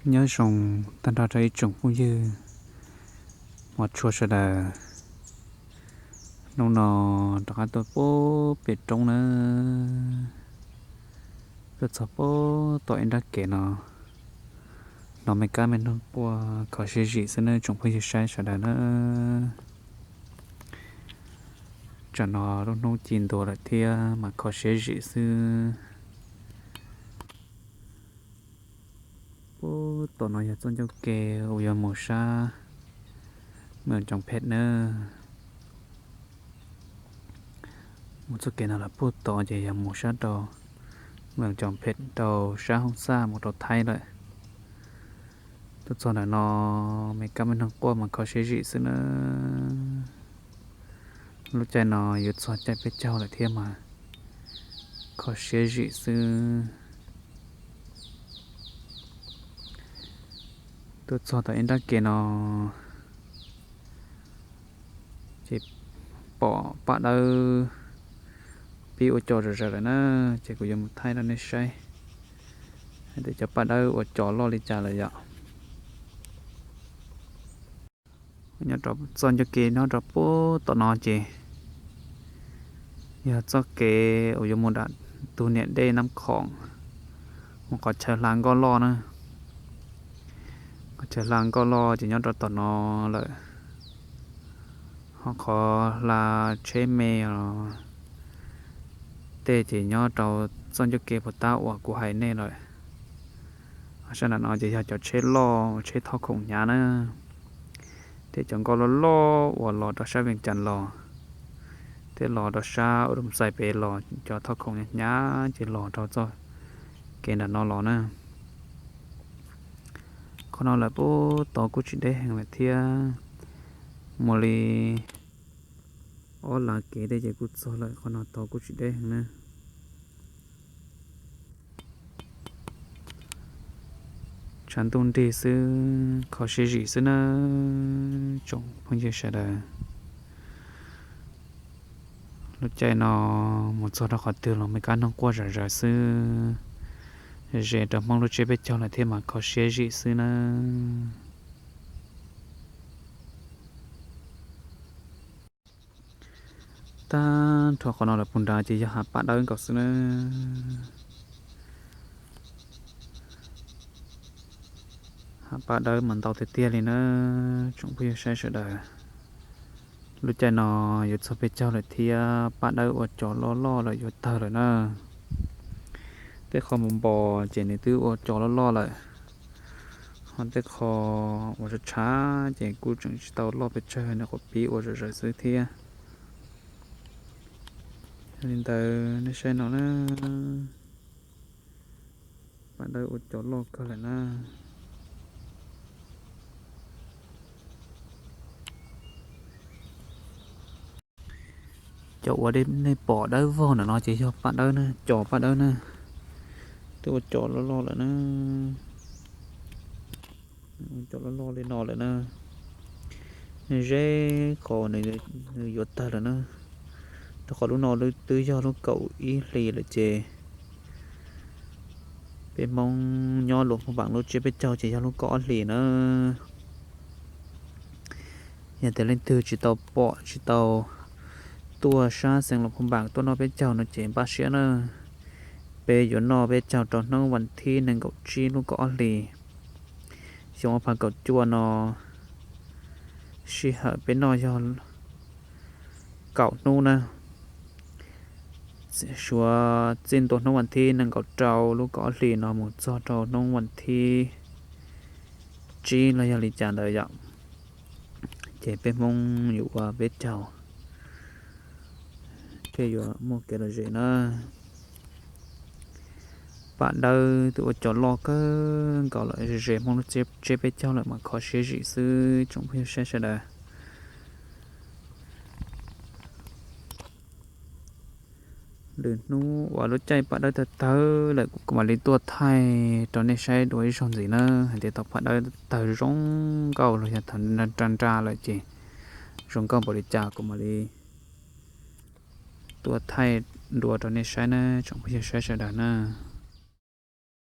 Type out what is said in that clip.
Nyob zoo tag nrho rau ib tsoom phooj ywg mos tshua sawv daws. Hnub no rov qab tuaj puag pem roob na, tuaj txog puag tom ib nrab kev no, hnov me kab me noog quaj kho siab zim xwb nawb tsoom phooj ywg saib sawv daws na. Tsam no lub hnub ci ntua lawm thiab mas kho siab zim xwb. Puag tom no yog txoj ncauj ke uas yuav mus sab Moos Coos Phem na. Mus txoj kev no lawm puag tod ces yog mus sab rau Moos Coos Phem rau sab Hoob Xaj mus rau Thaib lawm. Tuaj txog ntawm no me kab me noog quaj mas kho siab zim xwb na. Lub caij no yuav txog caij peb caug lawm thiab mas kho siab zim xwb. Tuaj txog tom ib nrab kev no ces pom Paj Dawb pib ua cos zom zaws lawm na, ces kuv yuav mus thaij rau nej saib hais tias cov Paj Dawb ua cos loj li cas lawm yom. Nyob rau txoj ncauj kev nyob rau puag tom no ces yog txoj kev uas yuav mus nram tus niam dej Nab Khoom, mus qhov chaw hla nkoj loj na. Qhov chaw hla nkoj loj ces nyob rau tom no lawm, ho qhov hla tsheb me os tej ces nyob rau txoj ncauj kev puas tab uas kuv hais nej lawm. Sab nram no ces yog cov tsheb loj tsheb thauj khoom hnyav na, thiab cov nkoj loj loj uas los rau sab Vees Cas los, thiab los rau sab Ua Doo Xais pem los cov thauj khoom hnyav ces los rau txoj kev nram no los na. Qhov no lawm puag tod kuj tsis deb heev lawm thiab, mus li ob lav kev tej ces kuj txog lawm, qhov no tod kuj tsis deb heev na. Tshav ntuj nrig xwb kho siab zim xwb na tsoom phooj ywg sawv daws. Lub caij no mus txog rau qhov twg los me kab noog quaj zom zaws xwb. Ze rau Hmoob lub tsiab peb caug lawm thiab mas kho siab zim xwb na. Tag nrho qhov no lawm puag nrad ces yog hav Paj Dawb nkaus xwb na. Hav Paj Dawb mas ntau tiag tiag li na tsoom phooj ywg saib sawv daws. Lub caij no yuav txog peb caug lawm thiab Paj Dawb ua cos loj loj lawm yuav tawg lawm na. Tej qho npos npos ces nws twb ua cos loj loj lawm, ho tej qho uas tshav tshav ces kuj tseem tsis tau loj pes tsawg, nws qhuav pib ua zom zaws xwb thiab. Yog li ntawd nej saib no na, Paj Dawb ua cos loj kawg lawm na. Cov uas nej pom dawb vog ntawm no ces yog Paj Dawb na, cos Paj Dawb na, twb ua cos loj loj lawm na. Cos loj loj li no lawm na, ze qhov nws yuav tawg lawm na, rau qhov lub no twb yog lub kaum ib hlis lawm ces peb Hmoob nyob Luam Phaj Npaam lub tsiab peb caug ces yog lub kaum ob hlis na. Yog tias leej twg tsis tau pom tsis tau tuaj sab xeev Luam Phaj Npaam tuaj noj peb caug no ces npaj siab na, peb yuav noj peb caug rau hnub vas thib nees nkaum tsib lub kaum ob hlis, xyoo ob phav kaum cuaj no. Sij hawm peb noj yog kaum hnub na, suav txij ntua hnub vas thib nees nkaum rau lub kaum ob hlis no mus txog rau hnub vas thib tsib los yog li cas ntawd yom, ces peb Hmoob yuav ua peb caug thiaj yuav muaj kev lom zem na. Paj Dawb twb ua cos loj kawg nkaus lawm, ze Hmoob lub tsiab peb caug lawm mas kho siab zim xwb tsoom phooj ywg saib sawv daws. Lwm hnub uas lub caij Paj Dawb tawg tawg lawm kuv mam li tuaj thaij rau nej saib dua ib zaug ntxiv na, hais tias thaum Paj Dawb tawg zoo nkauj los yog thaum nra nra lawm ces zoo nkauj npaum li cas kuv mam li tuaj thaij dua rau nej saib na tsoom phooj ywg saib sawv daws na.